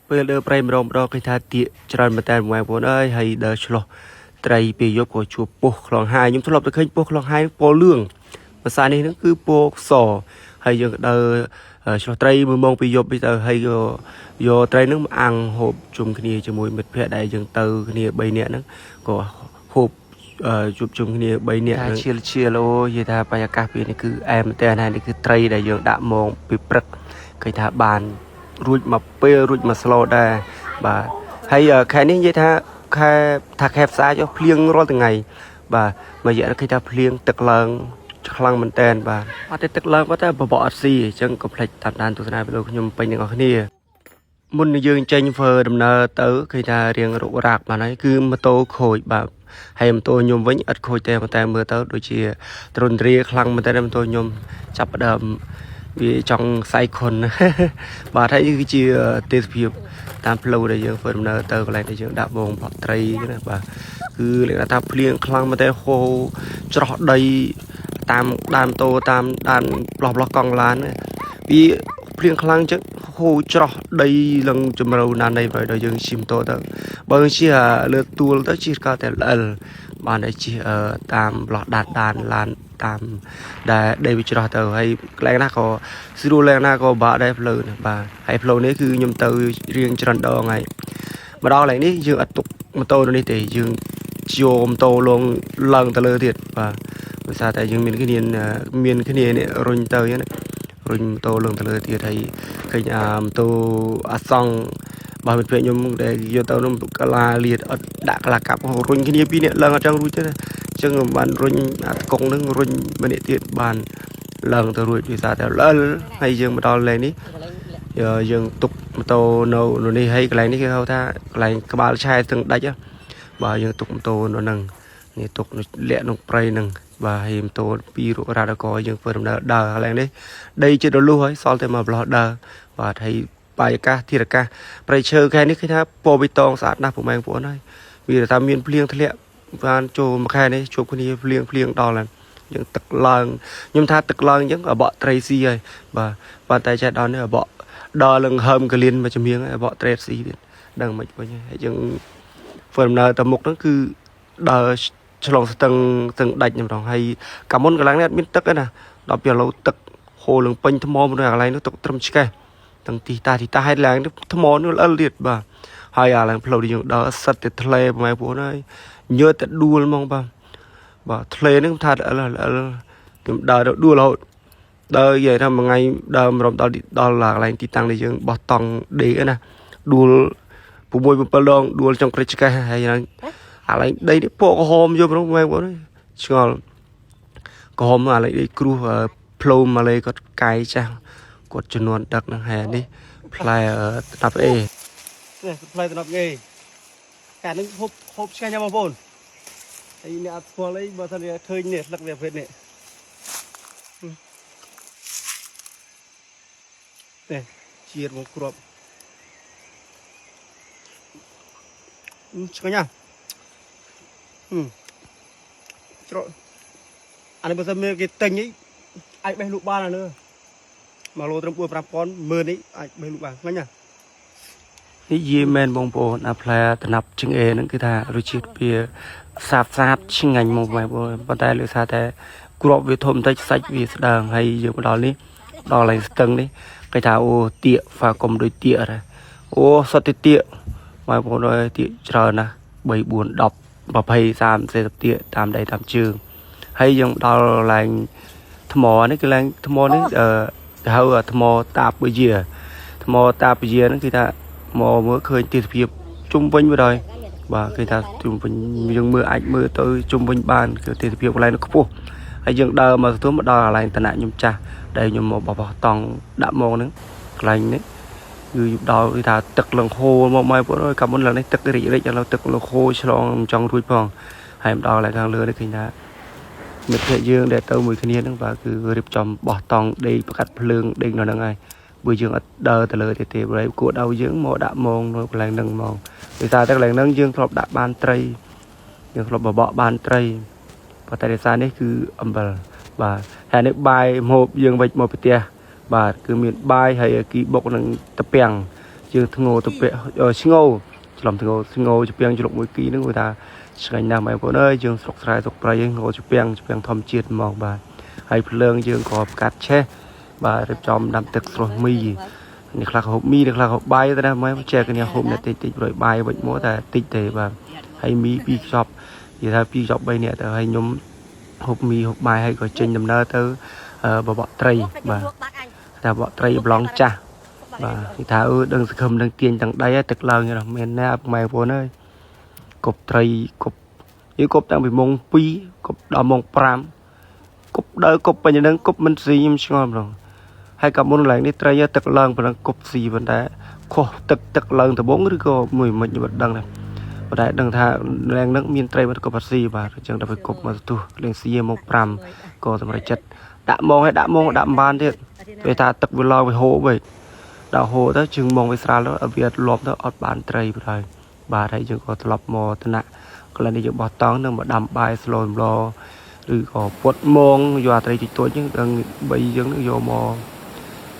ពេលដើរព្រៃម្ដងម្ដងគេថាទៀកច្រើនមែនតើបងប្អូនអើយហើយដើរឆ្លោះត្រីពេលយប់ក៏ជួបពស់ខ្លងហាយខ្ញុំធ្លាប់តែឃើញពស់ខ្លងហាយពណ៌លឿងភាសានេះហ្នឹងគឺពណ៌សហើយយើងក៏ដើរឆ្លោះត្រីមួយម៉ោងពេលយប់ទៅហើយក៏យកត្រីហ្នឹងមកអាំងហូបជុំគ្នាជាមួយមិត្តភ័ក្តិដែលយើងទៅគ្នា3នាក់ហ្នឹងក៏ហូបជួបជុំគ្នា3នាក់ហ្នឹងឈៀលឈៀលអូនិយាយថាបរិយាកាសពេលនេះគឺអែមមែនតើហើយនេះគឺត្រីដែលយើងដាក់មកពីព្រឹកឃើញថាបាន រួចមកពេលរួចមកស្លដែរបាទហើយខែនេះនិយាយថាខែថាខែផ្សាយចុះភ្លៀងរាល់ថ្ងៃបាទមួយរយៈនេះឃើញថាភ្លៀងទឹកឡើងខ្លាំងមែនតែនបាទអត់ទេទឹកឡើងគាត់តែបបកអត់ស៊ីអញ្ចឹងកុំភ្លេចតាមដានទស្សនាវីដេអូខ្ញុំពេញទាំងអស់គ្នាមុននឹងយើងចេញធ្វើដំណើរទៅឃើញថារៀងរុករាក់បានហើយគឺម៉ូតូខូចបាទហើយម៉ូតូខ្ញុំវិញឥតខូចទេប៉ុន្តែមើលទៅដូចជាទ្រនទ្រាខ្លាំងមែនតើម៉ូតូខ្ញុំចាប់ផ្ដើមវាចង់សៃខុន បាទហើយនេះគឺជាទេសភាពតាមផ្លូវដែលយើងធ្វើដំណើរទៅកន្លែងដែលយើងដាក់បងបក់ត្រីណាបាទគឺលក្ខណៈថាភ្លៀងខ្លាំងមែនតើហូរច្រោះដីតាមដើមតោតាមដានប្លោះប្លោះកង់ឡានណាវាភ្លៀងខ្លាំងចឹងហូរច្រោះដីឡើងជំរៅណាស់នៃបើដល់យើងជិះម៉ូតូទៅបើយើងជិះលើទួលទៅជិះក៏តែល្អិលបានតែជិះតាមប្លោះដានដានឡានតាមដែលដីវាច្រោះទៅហើយកន្លែងណាក៏ស្រួលឡើងណាក៏បាក់ដែរផ្លូវនេះបាទហើយផ្លូវនេះគឺខ្ញុំទៅរៀងច្រើនដងហើយមកដល់កន្លែងនេះយើងអត់ទុកម៉ូតូនៅនេះទេយើងយកម៉ូតូលងឡើងទៅលើទៀតបាទដោយសារតែយើងមានគ្នាមានគ្នានេះរុញទៅអញ្ចឹងណារុញម៉ូតូឡើងទៅលើទៀតហើយឃើញអាម៉ូតូអាសង់បើមិត្តភក្តិខ្ញុំដែលយកទៅនោះកលាលៀតអត់ដាក់កលាកាប់រុញគ្នាពីរនាក់ឡើងអត់ចង់រួចទេណាអញ្ចឹងបានរុញអាតកងនឹងរុញម្នាក់ទៀតបានឡើងទៅរួចវាសារតែល្អិលហើយយើងមកដល់កន្លែងនេះយើងទុកម៉ូតូនៅនៅនេះហើយកន្លែងនេះគេហៅថាកន្លែងក្បាលឆែស្ទឹងដាច់បាទយើងទុកម៉ូតូនៅហ្នឹងនេះទុកនៅលាក់ក្នុងព្រៃហ្នឹងបាទហើយម៉ូតូពីររុករ៉ាដកយើងធ្វើដំណើរដើរកន្លែងនេះដីជិតរលុះហើយសល់តែមកប្លោះដើរបាទហើយបរិយាកាសធារកាសព្រៃឈើខែនេះឃើញថាពណ៌បៃតងស្អាតណាស់ពុកម៉ែបងប្អូនហើយវាថាមានភ្លៀងធ្លាក់បានចូលមួយខែនេះជួបគ្នាភ្លៀងភ្លៀងដល់ហើយយើងទឹកឡើងខ្ញុំថាទឹកឡើងអញ្ចឹងអបកត្រីស៊ីហើយបាទប៉ុន្តែចេះដល់នេះអបកដល់នឹងហើមកលៀនមកជំៀងហើយអបកត្រីស៊ីទៀតដឹងមិនវិញហើយយើងធ្វើដំណើរទៅមុខហ្នឹងគឺដើរឆ្លងស្ទឹងស្ទឹងដាច់ម្ដងហើយកាលមុនកន្លែងនេះអត់មានទឹកទេណាដល់ពេលឥឡូវទឹកហូរឡើងពេញថ្មនៅកន្លែងនោះទឹកត្រឹមឆ្កេះទាំងទីតាទីតាហេតុឡើងថ្មនោះល្អិលទៀតបាទហើយអាឡើងផ្លូវដែលយើងដើរសិតតែធ្លេប្រហែលពួកហើយញើតែដួលហ្មងបាទបាទធ្លេហ្នឹងថាល្អិលល្អិលខ្ញុំដើរទៅដួលរហូតដើរនិយាយថាមួយថ្ងៃដើរមករំដល់ដល់កន្លែងទីតាំងដែលយើងបោះតង់ដេកណាដួល6 7ដងដួលចុងក្រិចឆ្កេះហើយហ្នឹងអាឡែងដីនេះពណ៌ក្រហមយកម្ដងបងប្អូនឆ្ងល់ក្រហមអាឡែងដីគ្រោះផ្លូវម៉ាឡេគាត់កាយចាស់គាត់ជំនាន់ដឹកហ្នឹងហើយនេះផ្លែត្រាប់អេនេះផ្លែត្រាប់អេកាលហ្នឹងហូបហូបឆ្ងាញ់ណាស់បងប្អូនហើយអ្នកអត់ស្គាល់អីបើថាឃើញនេះស្លឹកវាភេទនេះនេះជាតិមកគ្រាប់ឆ្ងាញ់ណាស់ច្រកអានេះបើសិនមានគេទិញអីអាចបេះលក់បានអានេះ1គីឡូត្រឹម4 5000ម៉ឺននេះអាចបេះលក់បានឆ្ងាញ់ណាស់នេះយីមែនបងប្អូនអាផ្លែតំណាប់ជើងអេហ្នឹងគឺថារសជាតិវាសាបសាបឆ្ងាញ់មកបងប្អូនប៉ុន្តែលើសារតែគ្រាប់វាធំបន្តិចសាច់វាស្ដើងហើយយើងមកដល់នេះដល់ឡើងស្ទឹងនេះគេថាអូទៀកហ្វាកុំដូចទៀកអូសុទ្ធតែទៀកបងប្អូនអើយទៀកច្រើនណាស់3 4 10 20 30 40ទៀកតាមដៃតាមជើងហើយយើងដល់ឡើងថ្មនេះគឺឡើងថ្មនេះអឺគេហៅថ្មតាពយាថ្មតាពយាហ្នឹងគឺថាមកមើលឃើញទេសភាពជុំវិញបណ្ដោយបាទគេថាជុំវិញយើងមើលអាចមើលទៅជុំវិញបានគឺទេសភាពកន្លែងនោះខ្ពស់ហើយយើងដើរមកទទួលមកដល់កន្លែងតំណាក់ខ្ញុំចាស់ដែលខ្ញុំមកបោះតង់ដាក់មកហ្នឹងកន្លែងនេះគឺដល់គឺថាទឹកលងហូរមកមកបងប្អូនកាលមុនឡើងនេះទឹករិចរិចឥឡូវទឹកលងហូរឆ្លងមិនចង់រួចផងហើយមកដល់កន្លែងខាងលើនេះឃើញថាមិត្តភក្តិយើងដែលទៅមួយគ្នាហ្នឹងបាទគឺរៀបចំបោះតង់ដេកប្រកាត់ភ្លើងដេកនៅហ្នឹងហើយបើយើងអត់ដើរទៅលើទេទេបើគួរដៅយើងមកដាក់មងនៅកន្លែងហ្នឹងហ្មងដោយសារតែកន្លែងហ្នឹងយើងធ្លាប់ដាក់បានត្រីយើងធ្លាប់បបកបានត្រីប៉ុន្តែដោយសារនេះគឺអំបិលបាទហើយនេះបាយម្ហូបយើងវិចមកពីផ្ទះបាទគឺមានបាយហើយគីបុកនឹងតាពាំង យើងធ្ងោទៅពាក់ឆ្ងោច្រឡំធ្ងោធ្ងោជាពាំងជ្រុកមួយគីហ្នឹងគឺថាឆ្ងាញ់ណាស់បងប្អូនអើយយើងស្រុកស្រែស្រុកព្រៃយើងងោជាពាំងជាពាំងធម្មជាតិហ្មងបាទហើយភ្លើងយើងក៏ផ្កាត់ឆេះបាទរៀបចំដាំទឹកស្រុះមីនេះខ្លះក៏ហូបមីនេះខ្លះក៏ហូបបាយទៅដែរមើលចែកគ្នាហូបអ្នកតិចតិចប្រយបាយវិញមកតែតិចទេបាទហើយមីពីរខ្ចប់និយាយថាពីរខ្ចប់3នាក់ទៅហើយខ្ញុំហូបមីហូបបាយហើយក៏ចេញដំណើរទៅបបកត្រីបាទតែបបកត្រីប្លង់ចាស់បាទគេថាអឺដឹងសង្ឃឹមដឹងទាញទាំងដៃហើយទឹកឡើងនោះមានណាម៉ែបងប្អូនអើយកប់ត្រីកប់យើងកប់តាំងពីម៉ោង2កប់ដល់ម៉ោង5កប់ដើរកប់ពេញហ្នឹងកប់មិនស៊ីខ្ញុំឆ្ងល់ម្ដងហើយកាលមុនកន្លែងនេះត្រីទឹកឡើងប៉ុណ្ណឹងកប់ស៊ីប៉ុន្តែខុសទឹកទឹកឡើងដំបងឬក៏មួយមិនខ្ញុំអត់ដឹងដែរប៉ុន្តែដឹងថាកន្លែងហ្នឹងមានត្រីមិនកប់អត់ស៊ីបាទអញ្ចឹងដល់ไปកប់មកទោះលេងស៊ីម៉ោង5ក៏សម្រេចចិត្តដាក់ម៉ោងឲ្យដាក់ម៉ោងដាក់មិនបានទៀតពេលថាទឹកវាឡើងវាហូរវិញដល់ហូរទៅជើងម៉ងវាស្រាលទៅវាអត់លាប់ទៅអត់បានត្រីបណ្ដោយបាទហើយយើងក៏ត្រឡប់មកតំណាក់កន្លែងនេះយើងបោះតង់នឹងមកដាំបាយស្លសម្លឬក៏ពុតមងយកអាត្រីតិចតួចហ្នឹងដឹងបីយើងនឹងយកមក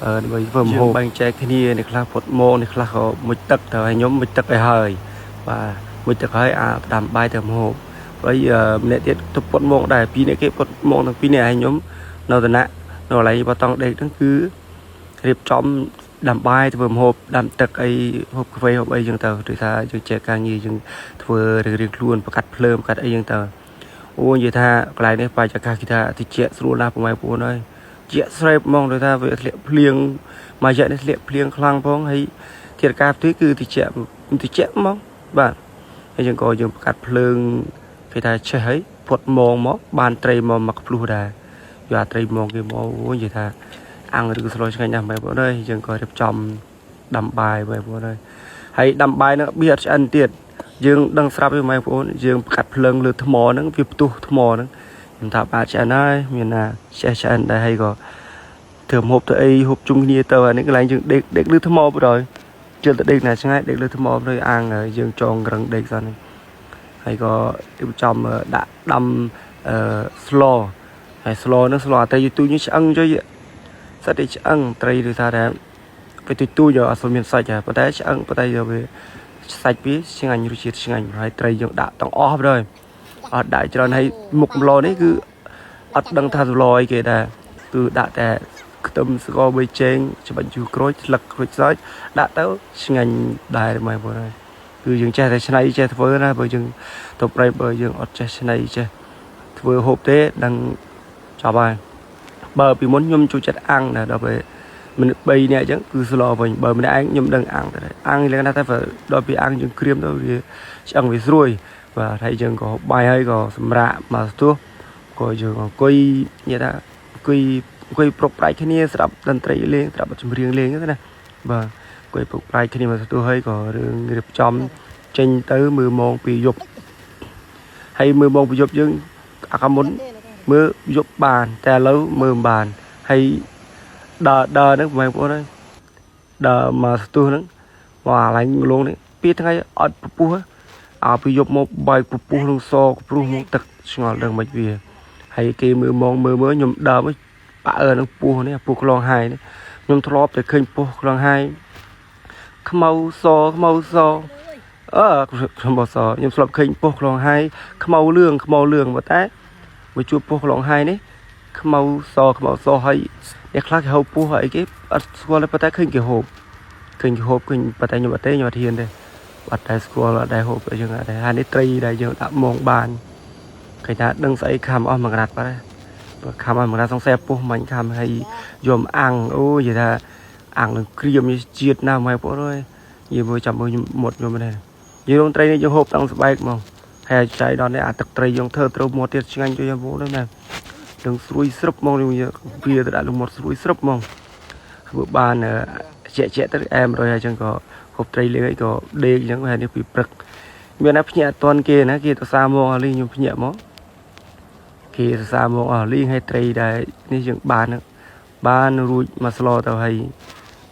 អឺដើម្បីធ្វើម្ហូបបែងចែកគ្នានេះខ្លះពុតមងនេះខ្លះក៏មុជទឹកទៅឲ្យខ្ញុំមុជទឹកឲ្យហើយបាទមុជទឹកហើយអាដាំបាយទៅម្ហូបហើយម្នាក់ទៀតទៅពុតមងដែរពីរនាក់គេពុតមងទាំងពីរនាក់ឲ្យខ្ញុំនៅតំណាក់នៅកន្លែងបតង់ដេកហ្នឹងគឺរៀបចំដាំបាយធ្វើម្ហូបដាំទឹកអីហូបកាហ្វេហូបអីចឹងទៅឬថាយើងចែកការងារយើងធ្វើរៀងៗខ្លួនប្រកាត់ភ្លើងប្រកាត់អីចឹងទៅអូនិយាយថាកន្លែងនេះបរិយាកាសគេថាតិចស្រួលណាស់ពុកម៉ែបងប្អូនអើយជាស្រេបហ្មងដូចថាវាធ្លាក់ភ្លៀងមួយរយៈនេះធ្លាក់ភ្លៀងខ្លាំងផងហើយធាតុការផ្ទុយគឺតិចតិចហ្មងបាទហើយយើងក៏យើងប្រកាត់ភ្លើងគេថាឆេះហើយពុតមងមកបានត្រីមកមកភ្លោះដែរយកអាត្រីមងគេមកអូនិយាយថាអាំងឬស្លឆ្ងាញ់ណាស់បងប្អូនអើយយើងក៏រៀបចំដាំបាយបងប្អូនអើយហើយដាំបាយហ្នឹងបៀអត់ឆ្អិនទៀតយើងដឹងស្រាប់ទេបងប្អូនយើងប្រកាត់ភ្លើងលើថ្មហ្នឹងវាផ្ទុះថ្មហ្នឹងខ្ញុំថាបាទឆ្អិនហើយមានណាចេះឆ្អិនដែរហើយក៏ធ្វើម្ហូបទៅអីហូបជុំគ្នាទៅអានេះកន្លែងយើងដេកដេកលើថ្មបណ្ដោយជិលទៅដេកណាឆ្ងាយដេកលើថ្មបណ្ដោយអាងយើងចងរឹងដេកសិនហើយក៏រៀបចំដាក់ដាំអឺស្លហើយស្លហ្នឹងស្លអត់តែយូរទូញឆ្អឹងចុយសិតតែឆ្អឹងត្រីឬថាថាវាទូទូយកអត់សូវមានសាច់ហើយប៉ុន្តែឆ្អឹងប៉ុន្តែយកវាសាច់វាឆ្ងាញ់រសជាតិឆ្ងាញ់ហើយត្រីយើងដាក់ទាំងអស់បណ្ដោយអត់ដាក់ច្រើនហើយមុខម្លនេះគឺអត់ដឹងថាសម្លអីគេដែរគឺដាក់តែខ្ទឹមស្ករបីចេងច្បាច់យូរក្រូចស្លឹកក្រូចសើចដាក់ទៅឆ្ងាញ់ដែរបងប្អូនហើយគឺយើងចេះតែឆ្នៃចេះធ្វើណាបើយើងទៅប្រៃបើយើងអត់ចេះឆ្នៃចេះធ្វើហូបទេដឹងចប់ហើយបើពីមុនខ្ញុំចូលចិត្តអាំងដែរដល់ពេលមនុស្ស3នាក់អញ្ចឹងគឺស្លវិញបើម្នាក់ឯងខ្ញុំដឹងអាំងតែអាំងលក្ខណៈតែដល់ពេលអាំងយើងក្រៀមទៅវាឆ្អឹងវាស្រួយបាទហើយយើងក៏បាយហើយក៏សម្រាកមកស្ទោះក៏យើងអង្គុយនិយាយថាអង្គុយអង្គុយប្រុកប្រាជ្ញគ្នាស្ដាប់តន្ត្រីលេងស្ដាប់បទចម្រៀងលេងហ្នឹងណាបាទអង្គុយប្រុកប្រាជ្ញគ្នាមកស្ទោះហើយក៏រឿងរៀបចំចេញទៅមើលម៉ោងពីយប់ហើយមើលម៉ោងពីយប់យើងអាកាមុនមើលយប់បានតែឥឡូវមើលមិនបានហើយដើរដើរហ្នឹងបងប្អូនអើយដើរមកស្ទុះហ្នឹងមកអាឡែងលងនេះពីថ្ងៃអត់ពពុះអើពីយប់មកបែកពពុះនឹងសកព្រុសមកទឹកឆ្ងល់ដឹងមិនវាហើយគេមើលមងមើលមើលខ្ញុំដើរមកបាក់អើនឹងពោះនេះពោះខ្លងហាយនេះខ្ញុំធ្លាប់តែឃើញពោះខ្លងហាយខ្មៅសខ្មៅសអឺខ្ញុំបសខ្ញុំធ្លាប់ឃើញពោះខ្លងហាយខ្មៅលឿងខ្មៅលឿងប៉ុន្តែមកជួបពោះខ្លងហាយនេះខ្មៅសខ្មៅសហើយអ្នកខ្លះគេហៅពោះអីគេអត់ស្គាល់ទេប៉ុន្តែឃើញគេហូបឃើញគេហូបឃើញប៉ុន្តែខ្ញុំអត់ទេខ្ញុំអត់ហ៊ានទេអត់តែស្គាល់អត់ដែរហូបអីចឹងអត់ដែរហើយនេះត្រីដែលយើងដាក់មងបានឃើញថាដឹងស្អីខំអស់មួយកណាត់បាត់ហើយបើខំអស់មួយកណាត់សង្ស័យពោះមិញខំហើយយកមកអាំងអូនិយាយថាអាំងនឹងក្រៀមជាតិណាស់ម៉ែបងប្អូនអើយនិយាយមើលចាំមើលខ្ញុំមុតខ្ញុំនេះនិយាយរងត្រីនេះយើងហូបតាំងស្បែកហ្មងហើយចៃដល់នេះអាទឹកត្រីយើងធ្វើត្រូវមាត់ទៀតឆ្ងាញ់ជួយបងប្អូនណានឹងស្រួយស្រឹបហ្មងវាទៅដាក់លមាត់ស្រួយស្រឹបហ្មងធ្វើបានជាក់ជាក់ទៅអែមរយហើយចឹងក៏ហូបត្រីលេងអីក៏ដេកអញ្ចឹងហើយនេះពីព្រឹកមានណាភ្ញាក់អត់ទាន់គេណាគេទៅសាមកអស់លីខ្ញុំភ្ញាក់មកគេទៅសាមកអស់លីហើយត្រីដែលនេះយើងបានហ្នឹងបានរួចមកស្លទៅហើយ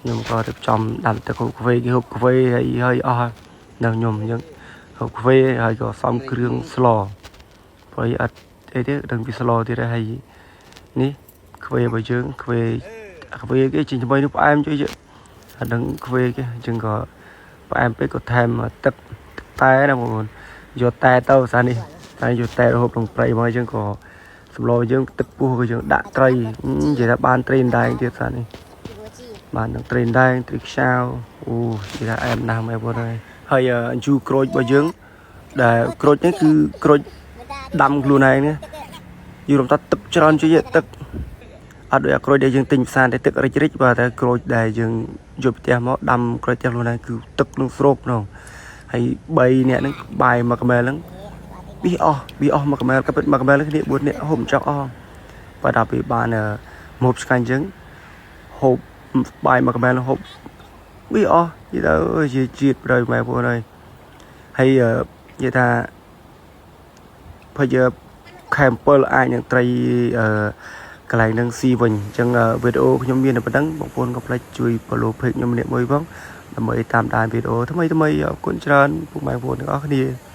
ខ្ញុំក៏រៀបចំដាំទឹកហូបកាហ្វេគេហូបកាហ្វេហើយហើយអស់នៅខ្ញុំអញ្ចឹងហូបកាហ្វេហើយក៏សំគ្រឿងស្លព្រោះអត់អីទេដឹងពីស្លទៀតហើយនេះកាហ្វេរបស់យើងកាហ្វេកាហ្វេគេចេញថ្មីនោះផ្អែមជួយ អានឹងខ្វេគេអញ្ចឹងក៏ផ្អែមពេកក៏ថែមទឹកទឹកតែណាបងប្អូនយកតែទៅសានេះតែយកតែរហូតក្នុងព្រៃមកអញ្ចឹងក៏សម្លយើងទឹកពោះក៏យើងដាក់ត្រីនិយាយថាបានត្រីអណ្ដែងទៀតសានេះ បាននឹងត្រីដែងត្រីខ្ចៅអូនិយាយថាអែមណាស់មែនបងហើយហើយអញ្ជូក្រូចរបស់យើងដែលក្រូចនេះគឺក្រូចដាំខ្លួនឯងណាយូររំតទឹកច្រើនជួយទឹកអត់ដូចអាក្រូចដែលយើងទិញផ្សារតែទឹករិចរិចបាទតែក្រូចដែលយើងយកផ្ទះមកដាំក្រូចផ្ទះខ្លួនឯងគឺទឹកនឹងស្រូបហ្នងហើយ3នាក់ហ្នឹងបាយមួយកម៉ែលហ្នឹងប៊ីអស់ប៊ីអស់មួយកម៉ែលក៏ពិតមួយកម៉ែលគ្នា4នាក់ហូបមិនចង់អស់បាទដល់ពេលបានមហូបឆ្ងាញ់អញ្ចឹងហូប បាយមួយកម៉ែលហូបវាអស់និយាយទៅជាជាតិប្រយម៉ែបងអើយហើយនិយាយថាភយាខែ7អាចនឹងត្រីអឺកន្លែងនឹងស៊ីវិញអញ្ចឹងវីដេអូខ្ញុំមានតែប៉ុណ្្នឹងបងប្អូនកុំភ្លេចជួយ follow page ខ្ញុំម្នាក់មួយផងដើម្បីតាមដានវីដេអូថ្មីថ្មីអរគុណច្រើនពុកម៉ែបងប្អូនទាំងអស់គ្នា។